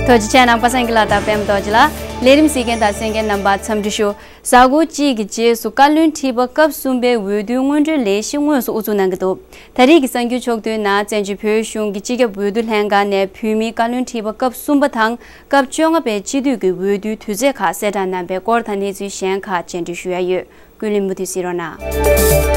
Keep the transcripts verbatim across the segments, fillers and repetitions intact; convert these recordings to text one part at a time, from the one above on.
རྡོ་རྗེ་ཆེ་ནང་པ་སངས་རྒྱས་ལགས་དང་པད་མ་རྡོ་རྗེ་ལགས། ལས་རིམ་གཟིགས་མཁན་དང་གསན་མཁན་རྣམ་པ་འཚམས་འདྲི་ཞུ། གཟའ་འཁོར་གཅིག་གི་རྗེས་སུ་བཀའ་བློན་ཁྲི་པ་སྐབས་གསུམ་པའི་འོས་བསྡུའི་སྔོན་འགྲོའི་ལས་གཞི་དངོས་སུ་དབུ་འཛུགས་གནང་གི་འདུག་ད་རེས་ཀྱི་གསར་འགྱུར་ཕྱོགས་བསྡུས་ནང་བཙན་བྱོལ་བོད་གཞུང་གི་སྤྱི་ཁྱབ་འོས་བསྡུ་ལྷན་ཁང་ནས་བོད་མིའི་བཀའ་བློན་ཁྲི་པ་སྐབས་གསུམ་པ་དང་སྐབས་བཅོ་ལྔ་པའི་སྤྱི་འཐུས་ཀྱི་འོས་བསྡུའི་དུས་ཚོད་ཁག་གསལ་བསྒྲགས་གནང་པའི་སྐོར་དང་གནས་ཚུལ་གཞན་ཁག་བཅར་འདྲི་ཞུ་ཡ་ཡོད། ཀུན་གླེང་མུ་མཐུད་གཟིགས་རོགས་གནང་།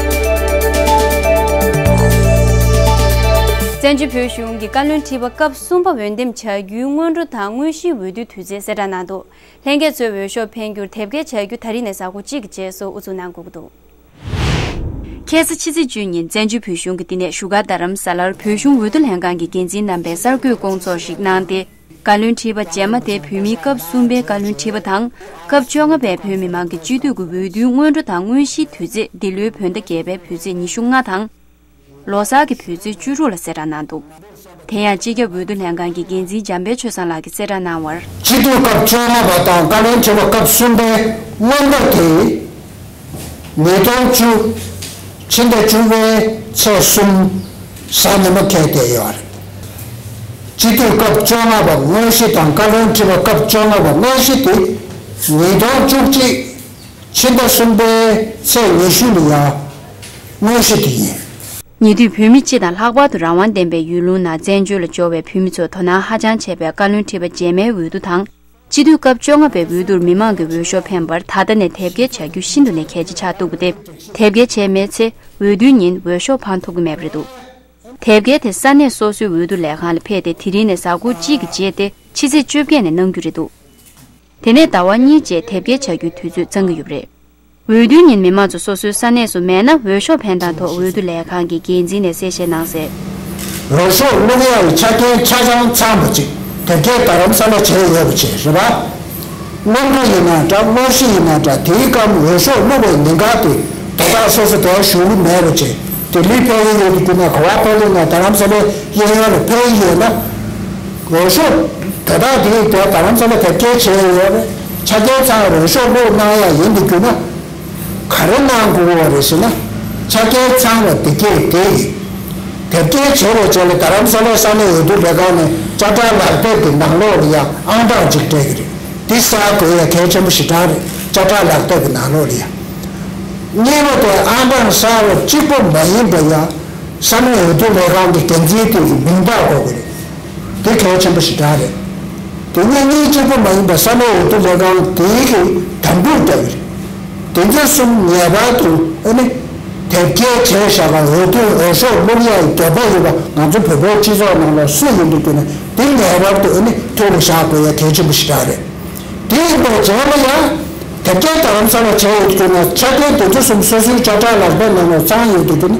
བཙན་བྱོལ་བོད་གཞུང་གི་བཀའ་བློན་ཁྲི་པ་སྐབས་གསུམ་པ་འོས་འདེམས་བྱ་རྒྱུའི་སྔོན་འགྲོ་དང་དངོས་གཞིའི་འོས་བསྡུའི་དུས་ཚོད་གསལ་བསྒྲགས་གནང་འདུག་ལྷན་རྒྱས་ཚོས་འོས་ཤོག་འཕེན་རྒྱུར་དེབ་སྐྱེལ་བྱ་རྒྱུ་ད་རེས་ནས་གཟའ་འཁོར་གཅིག་གི་རྗེས་སུ་དབུ་འཛུགས་གནང་དགོས་ཀྱི་འདུག་ཁ་སང་ཕྱི་ཚེས་བཅུ་ཉིན་བཙན་བྱོལ་བོད་གཞུང་གི་བསྟི་གནས་བཞུགས་སྒར་རྡ་རམ་ས་ལར་བོད་གཞུང་འོས་བསྡུ་ལྷན་ཁང་གི་འགན་འཛིན་རྣམ་པས་གསར་འགོད་སྐོང་ཚོགས་ཤིག་གནང་སྟེ། བཀའ་བློན་ཁྲི་པ་རྗེས་མ་དེ་བོད་མིའི་སྐབས་གསུམ་པའི་བཀའ་བློན་ཁྲི་པ་དང་། སྐབས་བཅོ་ལྔ་པའི་བོད་མི་མང་གི་སྤྱི་འཐུས་ཀྱི་འོས་བསྡུའི་སྔོན་འགྲོ་དང་དངོས་གཞིའི་དུས་ཚོད་འདི་ལོའི་བོད་ཟླ་བརྒྱད་པའི་བོད་ཚེས་ཉི་ཤུ་ལྔ་དང་། ལོ་གསར་གྱི་བོད་ཚེས་བཅུ་དྲུག་ལ་གསལ་བསྒྲགས་གནང་འདུག་དེ་ཡང་སྤྱི་ཁྱབ་འོས་བསྡུ་ལྷན་ཁང་གི་འགན་འཛིན་འཇམ་དཔལ་ཆོས་བཟང་ལགས་ཀྱིས་གསལ་བསྒྲགས་གནང་བར། སྤྱི་འཐུས་སྐབས་བཅོ་ལྔ་པ་དང་བཀའ་བློན་ཁྲི་པ་སྐབས་གསུམ་པའི་སྔོན་འགྲོ་དེ། ཉིས་སྟོང་བཅུ། ཕྱི་ཟླ་བཅུ་པའི་ཚེས་གསུམ། གཟའ་ཉི་མ་ཁེལ་བསྡད་ཡོད་རེད། སྤྱི་འཐུས་སྐབས་བཅོ་ལྔ་པ་དངོས་གཞི་དང་བཀའ་བློན་ཁྲི་པ་སྐབས་བཅོ་ལྔ་པ་དངོས་གཞི་དེ། ཉིས་སྟོང་བཅུ་གཅིག་ཕྱི་ཟླ་གསུམ་པའི་ཚེས་ཉི་ཤུ་ལ་ཡང་དངོས་གཞི་དེ་ཡིན། ཉེ་དུས་བོད་མི་སྤྱི་དང་ལྷག་པར་དུ་རང་དབང་ལྡན་པའི་ཡུལ་ལུང་ནང་བཙན་བྱོལ་ལ་འབྱོར་བའི་བོད་མི་ཚོས་དོ་སྣང་ཧ་ཅང་བྱས་པའི་བཀའ་བློན་ཁྲི་པ་རྗེས་མའི་འོས་བསྡུ་དང་། སྤྱི་འཐུས་སྐབས་བཅོ་ལྔ་པའི་འོས་བསྡུར་མི་མང་གི་འོས་ཤོག་འཕེན་པར་ད་ལྟ་ནས་དེབ་སྐྱེལ་བྱ་རྒྱུ་ཤིན་ཏུ་ནས་གལ་ཆེ་ཆགས་འདུག་པ་སྟེ། དེབ་སྐྱེལ་བྱས་མེད་ཚེ་འོས་བསྡུའི་ཉིན་འོས་ཤོག་འཕང་ཐུབ་ཀྱི་མེད་པ་རེད་འདུག་དེབ་སྐྱེལ་དེ་ས་གནས་སོ་སོའི་འོས་བསྡུ་ལས་ཁང་ལ་ཕེབས་ཏེ་དེ་རིང་ནས་གཟའ་འཁོར་གཅིག་གི་རྗེས་ཏེ་ཕྱི་ཚེས་བཅོ་བརྒྱད་ནས་གནང་རྒྱུ་རེད་འདུག་དེ་ནས་ཟླ་བ་གཉིས་རྗེས་དེབ་སྐྱེལ་བྱ་རྒྱུའི་དུས་ཚོད་གཙང་གི་ཡོད་པ་རེད། འོས་བསྡུའི་ཉིན་མི་མང་ཚོ་སོ་སོའི་ས་གནས་སུ་མེད་ན་འོས་ཤོག་འཕེན་སྟངས་ཐོག་འོས་བསྡུ་ལས་ཁང་གི་འགན་འཛིན་ནས་གསལ་བཤད་གནང་གསལ། འོས་ཤོག་བླུག་ཡག་གི་ཆ་རྐྱེན་ཆ་ཚང་ཚང་པོ་ཅིག་དེབ་སྐྱེལ་རྡ་རམ་ས་ལ་བྱས་ཡོད་པ་ཅིག་རེད་པ། སྔོན་འགྲོ་ཡིན་ན་འདྲ་དངོས་གཞི་ཡིན་ན་འདྲ་དེའི་སྐབས་འོས་ཤོག་བླུག་པའི་ཉིན་དཀར་དེ་དེ་དག་སོ་སོ་དེར་བཞུགས་ཀྱི་མེད་པ་ཅིག་ལྡི་ལི་ཕེབས་ཀྱི་ཡོད་དུས་ན་ག་བ་ཕེབས་ཀྱི་ན་རྡ་རམ་ས་ལའི་གཡས་གཡོན་ལ་ཕེབས་ཀྱི་ཡོད་ན། འོས་ཤོག་དེ་དག་དེ་དེ་རྡ་རམ་ས་ལ་དེབ་སྐྱེལ་བྱས་ཡོད་རེད། ཆ་རྐྱེན་ཚང་འོས་ཤོག་བླུག་གནང་ཡག་ཡིན་དུ་གྱུར་ན། ག་རེ་གནང་དགོས་པ་རེད་ཟེར་ན། ཆ་རྐྱེན་ཚང་བ་དེ་གས་དེ་ཡིན། དེབ་སྐྱེལ་བྱས་པའི་རྗེས་ལ་རྡ་རམ་ས་ལའི་ས་གནས་འོས་བསྡུ་ལས་ཁང་ནས་དཔྱ་ཁྲལ་ལག་དེབ་ཀྱི་ནང་ལོགས་ལ་ཡང་ཨང་གྲངས་གཅིག་སྤྲད་ཀྱི་རེད། འདི་གསལ་དགོས་ཡ་གལ་ཆེན་པོ་ཞེ་དྲག་རེད། དཔྱ་ཁྲལ་ལག་དེབ་ཀྱི་ནང་ལོགས་ལ་ཡང་། གཉིས་པ་དེ་ཨང་གྲངས་གསར་བ་གཅིག་པོ་མ་ཡིན་པ་ཡང་ས་གནས་འོས་བསྡུ་ལས་ཁང་གི་འགན་འཛིན་དེ་གི་མིང་རྟགས་དགོས་ཀྱི་རེད། དེ་གལ་ཆེན་པོ་ཞེ་དྲག་རེད། དེ་ནས་གཉིས་གཅིག་པོ་མ་ཡིན་པར་ས་གནས་འོས་བསྡུ་ལས་ཁང་དེའི་གི་དམ་ཕྲུག་ལྟ་བུ་རེད། དེ་ཚོ་གསུམ་ངེས་པར་དུ་ཨ་ནི་དེབ་སྐྱེལ་བྱས་བཞག་པ་འོས་བསྡུ་འོས་ཤོག་བླུག་ཡག་གི་འདོད་པ་ཡོད་པ་ང་ཚོ་བོད་པའི་སྤྱི་ཚོགས་ནང་ལ་སུ་ཡིན་དུ་འདུག་ན་དེ་ངེས་པར་དུ་ཨ་ནི་ཐུགས་ལ་བཞག་དགོས་ཡ་གལ་ཆེན་པོ་ཞེ་དྲག་རེད། དེ་ཡིན་པའི་རྗེས་ལ་ཡང་དེབ་སྐྱེལ་རྡ་རམ་ས་ལ་བྱས་ཡོད་དུས་ན་ཆ་རྐྱེན་དེ་ཚོ་གསུམ་སོ་སོའི་དཔྱ་ཁྲལ་ལག་པའི་ནང་ལ་ཚང་ཡོད་དུས་ན་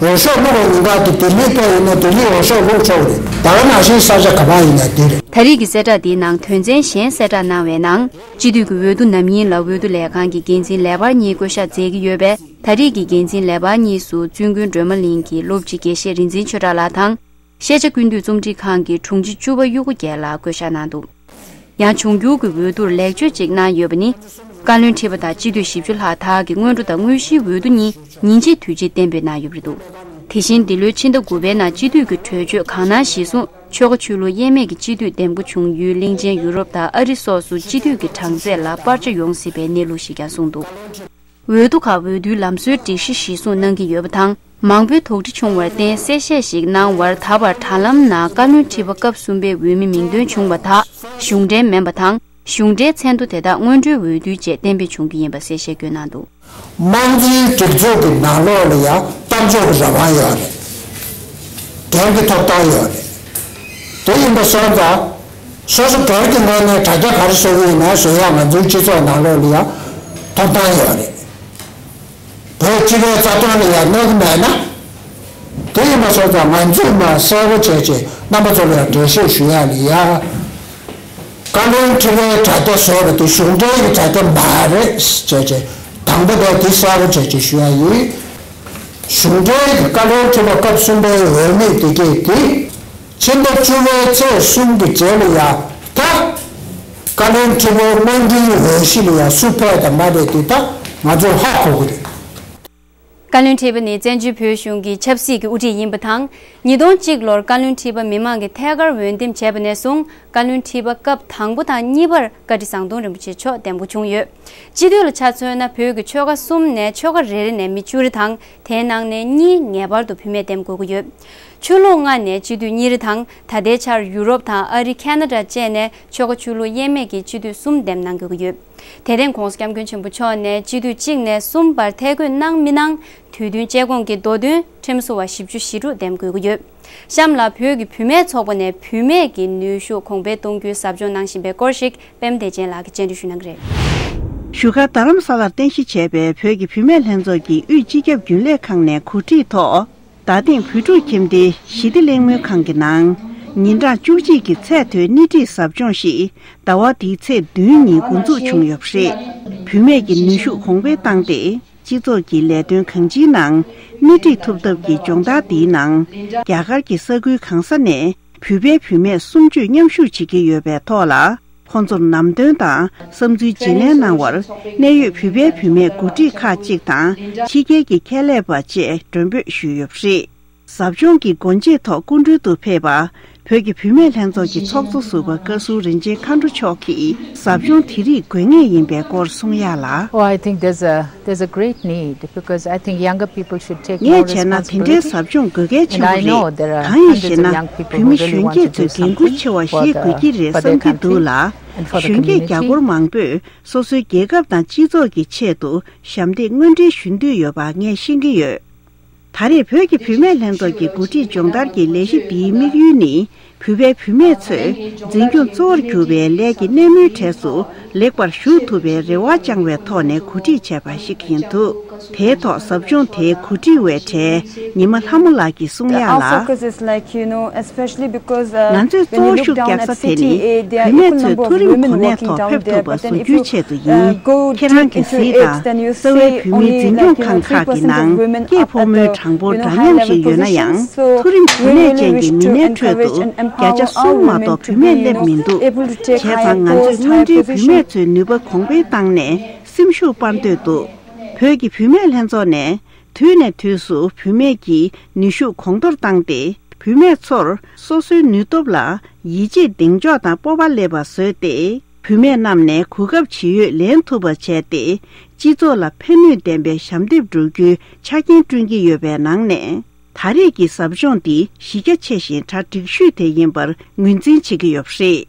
འོས་ཤོག་བླུག་པའི་ཉིན་ཁ་དེ་ལྡི་ལི་ཕེབས་ཡོད་ན་ལྡི་ལི་འོས་ཤོག་བླུག་ཆོག་གི་རེད། ད་ག་ནང་བཞིན་ས་ཆ་ག་པར་ཡིན་ན་དེ་རེད། ད་རེས་ཀྱི་གསལ་བསྒྲགས་འདིའི་ནང་དོན་ཚན་གཞན་གསལ་བསྒྲགས་གནང་བའི་ནང་སྤྱི་འཐུས་ཀྱི་འོས་བསྡུ་ནམ་ཡིན་ལ་འོས་བསྡུ་ལས་ཁང་གི་འགན་འཛིན་ལས་འཕར་གཉིས་བསྐོ་བཞག་མཛད་ཀྱི་ཡོད་པས་ད་རེས་ཀྱི་འགན་འཛིན་ལས་འཕར་གཉིས་སུ་བཙུན་དགོན་སྒྲོལ་མ་གླིང་གི་སློབ་སྤྱི་དགེ་བཤེས་རིག་འཛིན་ཆོས་གྲགས་ལགས་དང་། ཤེས་བྱ་ཀུན་བཏུས་རྩོམ་སྒྲིག་ཁང་གི་དྲུང་ཆེ་བཅུ་པ་གཡུ་སྒོ་རྒྱལ་ལགས་བསྐོ་བཞག་གནང་འདུག་ཡང་འབྱུང་འགྱུར་གྱི་འོས་བསྡུར་ལེགས་བཅོས་ཅིག་གནང་ཡོད་པ་ནི། བཀའ་བློན་ཁྲི་པ་དང་སྤྱི་འཐུས་བཞི་བཅུ་ལྷག་དག་གི་སྔོན་འགྲོ་དང་དངོས་གཞིའི་འོས་བསྡུ་གཉིས་ཉིན་གཅིག་དུས་གཅིག་གཏན་འབེབས་གནང་ཡོད་པ་རེད་འདུག་དེ་བཞིན་འདི་ལོའི་ཕྱི་ཟླ་དགུ་པའི་ནང་སྤྱི་འཐུས་ཀྱི་གྲོས་ཆོད་གང་གནང་གཞིར་བཟུང་ཆོལ་ཁ་ཆོས་ལུགས་དབྱེར་མེད་ཀྱི་སྤྱི་འཐུས་འདེམས་བསྐོ་བྱུང་ཡུལ་གླིང་ཆེན་ཡུ་རོབ་དང་ཨ་རི་སོགས་སུ་སྤྱི་འཐུས་ཀྱི་གྲངས་ཚད་ལ་སྤར་ཆ་ཡོང་སྲིད་པའི་གནས་ལུགས་ཤིག་ཀྱང་གསུངས་འདུག་འོས་བསྡུ་ཁག་འོས་བསྡུའི་ལམ་སྲོལ་སྒྲིག་གཞི་གཞིར་བཟུང་གནང་གི་ཡོད་པ་དང་། མང་པོའི་དོགས་འདྲི་བྱུང་བར་བརྟེན་གསལ་བཤད་ཞིག་གནང་བར་ད་བར་དྲ་ལམ་ནང་བཀའ་བློན་ཁྲི་པ་སྐབས་གསུམ་པའི་འོས་མི་མིང་འདོན་བྱུང་བ་དག་གཞུང་འབྲེལ་མིན་པ་དང་གཞུང་འབྲེལ་མཚན་ཐོ་དེ་དག་སྔོན་འགྲོའི་འོས་བསྡུའི་རྗེས་གཏན་འབེབས་བྱུང་རྒྱུ་ཡིན་པ་གསལ་བཤད་བཀོད་གནང་འདུག་དམངས་གཙོའི་སྒྲིག་འཛུགས་ཀྱི་ནང་ལོགས་ལ་ཡང་གཏམ་བརྗོད་ཀྱི་རང་དབང་ཡོད་རེད། འགན་གྱི་ཐོབ་ཐང་ཡོད་རེད། དེ་ཡིན་པ་སོང་ཙང་། སོ་སོ་སྒེར་གྱི་ངོས་ནས་དྲ་རྒྱ་ག་རེ་བཟོ་གི་ཡིན་ན་བཟོ་ཡག་ང་ཚོའི་སྤྱི་ཚོགས་ནང་ལོགས་ལ་ཡང་ཐོབ་ཐང་ཡོད་རེད། བོད་སྤྱི་པའི་རྩ་དོན་ལ་ཡང་གནོད་ཀྱི་མེད་ན། དེ་ཡིན་པ་སོང་ཙང་ང་ཚོས་མ་གསལ་པོ་བྱས་བྱས་རྣམ་པ་ཚོ་ལ་ཡང་འགྲེལ་བཤད་ཞུ་ཡག་ལ་ཡ། བཀའ་བློན་ཁྲི་པའི་དྲ་རྒྱ་བཟོས་པ་དེ་གཞུང་འབྲེལ་གྱི་དྲ་རྒྱ་མ་རེད་བྱས་བྱས་དང་པོ་དེ་དེ་གསལ་པོ་བྱས་བྱས་ཞུ་ཡག་ཡིན། གཞུང་འབྲེལ་གྱི་བཀའ་བློན་ཁྲི་པ་སྐབས་གསུམ་པའི་འོས་མི་དེ་གས་དེ། ཕྱི་ཟླ་བཅུ་པའི་ཚེས་གསུམ་གྱི་རྗེས་ལ་ཡང་ད། བཀའ་བློན་ཁྲི་པའི་དངོས་འབྲེལ་འོས་གཞི་ལ་ཡང་སུ་ཕེབས་དང་མ་ཕེབས་དེ་ད་ང་ཚོས་ཧ་གོ་གི་རེད། བཀའ་བློན་ཁྲི་པ་ནི་བཙན་བྱོལ་བོད་གཞུང་གི་ཆབ་སྲིད་ཀྱི་དབུ་ཁྲིད་ཡིན་པ་དང་། ཉིས་སྟོང་གཅིག་ལོར་བཀའ་བློན་ཁྲི་པ་མི་མང་གིས་ཐད་ཀར་འོས་འདེམས་བྱས་པ་ནས་བཟུང་བཀའ་བློན་ཁྲི་པ་སྐབས་དང་པོ་དང་གཉིས་པར་བཀའ་ཁྲི་ཟམ་གདོང་རིན་པོ་ཆེ་མཆོག་འདེམས་བསྐོ་བྱུང་ཡོད། སྤྱི་འཐུས་ལ་ཆ་མཚོན་ན་བོད་ཀྱི་ཆོལ་ཁ་གསུམ་ནས་ཆོལ་ཁ་རེ་རེ་ནས་མི་བཅུ་རེ་དང་དེའི་ནང་ནས་གཉིས་ངེས་པར་དུ་བུད་མེད་འདེམས་དགོས་ཀྱི་ཡོད། ཆོས་ལུགས་ལྔ་ནས་སྤྱི་འཐུས་གཉིས་རེ་དང་ད་ལྟའི་ཆར་ཡུ་རོབ་དང་ཨ་རི་ཁེ་ན་ཌ་བཅས་ནས་ཆོལ་ཁ་ཆོས་ལུགས་དབྱེ་མེད་ཀྱི་སྤྱི་འཐུས་གསུམ་འདེམས་གནང་དགོས་ཀྱི་ཡོད། དེ་རིང་༸གོང་ས་༸སྐྱབས་མགོན་ཆེན་པོ་མཆོག་ནས་སྤྱི་འཐུས་གཅིག་ནས་གསུམ་བར་ཐད་བསྐོས་གནང་མི་གནང་དུས་བསྟུན་བཅད་ཁོངས་ཀྱི་མདོ་དོན་ཁྲིམས་བཟོ་བ་བཞི་བཅུ་ཞེ་དྲུག་འདེམས་དགོས་ཀྱི་ཡོད། གཤམ་ལ་བོད་ཀྱི་བུད་མེད་ཚོགས་པ་ནས་བུད་མེད་ཀྱི་ནུས་ཤུགས་གོང་འཕེལ་གཏོང་རྒྱུའི་ཟབ་སྦྱོང་གནང་བཞིན་པའི་སྐོར་ཞིག་པད་མ་བདེ་ཆེན་ལགས་ཀྱིས་སྤྱན་འབུལ་ཞུ་གནང་གི་རེད། བཞུགས་སྒར་རྡ་རམ་ས་ལར་རྟེན་གཞི་བྱས་པའི་བོད་ཀྱི་བུད་མེད་ལྷན་ཚོགས་ཀྱི་དབུས་སྤྱི་ཁྱབ་རྒྱུན་ལས་ཁང་ནས་གོ་སྒྲིག་ཐོག་རྡ་སྟེང་བོད་ཕྲུག་ཁྱིམ་སྡེའི་ཞི་བདེ་གླེང་མོལ་ཁང་གི་ནང་། ཉིན་གྲངས་བཅུ་གཅིག་གི་ཚད་མཐོའི་སྣེ་ཁྲིད་ཟབ་སྦྱོང་ཞིག་ཟླ་བ་འདིའི་ཚེས་བདུན་ཉིན་འགོ་འཛུགས་བྱུང་ཡོད་པ་རེད། བུད་མེད་ཀྱི་ནུས་ཤུགས་གོང་འཕེལ་བཏང་སྟེ། སྤྱི་ཚོགས་ཀྱི་ལས་དོན་གང་ཅིའི་ནང་སྣེ་ཁྲིད་ཐུབ་ཐབས་ཀྱི་སྦྱོང་བརྡར་འདིའི་ནང་། རྒྱ་གར་གྱི་ས་ཁུལ་གང་ས་ནས་བོད་པའི་བུད་མེད་སུམ་ཅུས་མཉམ་ཞུགས་བྱེད་ཀྱི་ཡོད་པའི་ཐོག་ལ། ཁོང་ཚོར་ནམ་སྟོན་དང་བསམ་ཚུལ་བརྗེ་ལེན་གནང་བར། གནད་ཡོད་བོད་པའི་བུད་མེད་འགོ་ཁྲིད་ཁག་ཅིག་དང་ཕྱི་རྒྱལ་གྱི་ཁྱད་ལས་པ་བཅས་མགྲོན་འབོད་ཞུས་ཡོད་པ་རེད། ཟབ་སྦྱོང་གི་སྒོ་འབྱེད་ཐོག་སྐུ་མགྲོན་དུ་ཕེབས་པ། བོད་ཀྱི་བུད་མེད་ལྷན་ཚོགས་ཀྱི་ཚོགས་གཙོ་ཟུར་པ་བཀའ་ཟུར་རིན་ཆེན་མཁའ་འགྲོ་མཆོག་གིས་ཟབ་སྦྱོང་དེ་རིགས་དགོས་ངེས་ཡིན་པའི་སྐོར་གསུང་ཡག་ལ། Oh, I think there's a there's a great need because I think younger people should take more responsibility. ངས་བྱས་ན་དེ་འདྲའི་ཟབ་སྦྱོང་དགོས་གལ་ཆེན་པོ་རེད། གང་ཡིན་ཞེ་ན། བུད་མེད་གཞོན་སྐྱེས་ཚོས་འགན་འཁུར་ཆེ་བ་བཞེས་དགོས་ཀྱི་རེད་བསམ་གྱི་འདུག་ལ། གཞོན་སྐྱེས་རྒྱ་སྒོར་མང་པོས་སོ་སོའི་རྒྱལ་ཁབ་དང་སྤྱི་ཚོགས་ཀྱི་ཆེད་དུ་ཞབས་འདེགས་དངོས་འབྲེལ་ཞུ་འདོད་ཡོད་པ་ངས་ཤེས་ཀྱི་ཡོད། ད་རེས་བོད་ཀྱི་བུད་མེད་ལྷན་ཚོགས་ཀྱི་འགོ་ཁྲིད་སྦྱོང་བརྡར་གྱི་ལས་གཞི་འདིའི་དམིགས་ཡུལ་ནི། བོད་པའི་བུད་མེད་ཚོས་འཛིན་སྐྱོང་གཙོ་བོར་གྱུར་པའི་ལས་ཀྱི་སྣེ་མོའི་གྲས་སུ་ལེགས་པར་ཞུགས་ཐུབ་པའི་རེ་བ་བཅངས་པའི་ཐོག་ནས་གོ་སྒྲིག་བྱས་པ་ཞིག་ཡིན་འདུག་དེའི་ཐོག་ཟབ་སྦྱོང་དེའི་གོ་སྒྲིག་པའི་གྲས་ཉི་མ་ལྷ་མོ་ལགས་ཀྱིས་གསུང་ཡག་ལ། ང་ཚོས་གཙོ་བོ་ཤུགས་རྒྱག་ས་དེ་ནི་བུད་མེད་ཚོས་མཐོ་རིམ་གོ་གནས་ཐོག་ཕེབས་ཐུབ་པ་བཟོ་རྒྱུའི་ཆེད་དུ་ཡིན། ཁྱེད་རང་གིས་གཟིགས་དང་། རྩ་བའི་བུད་མེད་འཛིན་སྐྱོང་ཁང་ཁག་གི་ནང་སྐྱེས་ཕོ་མོའི་གྲངས་འབོར་འདྲ་མཉམ་ཞིག་ཡོད་ན་ཡང་། མཐོ་རིམ་གོ་གནས་ཅན་གྱི་མི་སྣའི་ཁྲོད་དུ་བརྒྱ་ཆ་གསུམ་མ་གཏོགས་བུད་མེད་སླེབས་མི་འདུག་བྱས་ཙང་ང་ཚོས་མཉམ་འབྲེལ་བུད་མེད་ཚོའི་ནུས་པ་གོང་འཕེལ་བཏང་ནས་སེམས་ཤུགས་སྤར་འདོད་འདུག་བོད་ཀྱི་བུད་མེད་ལྷན་ཚོགས་ནས། དུས་ནས་དུས་སུ་བུད་མེད་ཀྱི་ནུས་ཤུགས་གོང་མཐོར་བཏང་སྟེ། བུད་མེད་ཚོར་སོ་སོའི་ནུས་སྟོབས་ལ་ཡིད་ཆེས་གདེང་འཇོག་དང་སྤོབས་པ་སླེབས་པ་བཟོས་ཏེ། བུད་མེད་རྣམས་ནས་གོ་སྐབས་ཇི་ཡོད་ལེན་ཐུབ་པ་བྱས་ཏེ། སྤྱི་ཚོགས་ལ་ཕན་ནུས་ལྡན་པའི་ཞབས་འདེགས་སྒྲུབ་རྒྱུའི་ཆ་རྐྱེན་བསྐྲུན་གྱི་ཡོད་པའི་ནང་ནས། ད་རེས་ཀྱི་ཟབ་སྦྱོང་འདི་གཞི་རྒྱ་ཆེ་ཞིང་གྲ་སྒྲིག་ཤོས་དེ་ཡིན་པར་ངོས་འཛིན་བྱེད་ཀྱི་ཡོད་པ་རེད།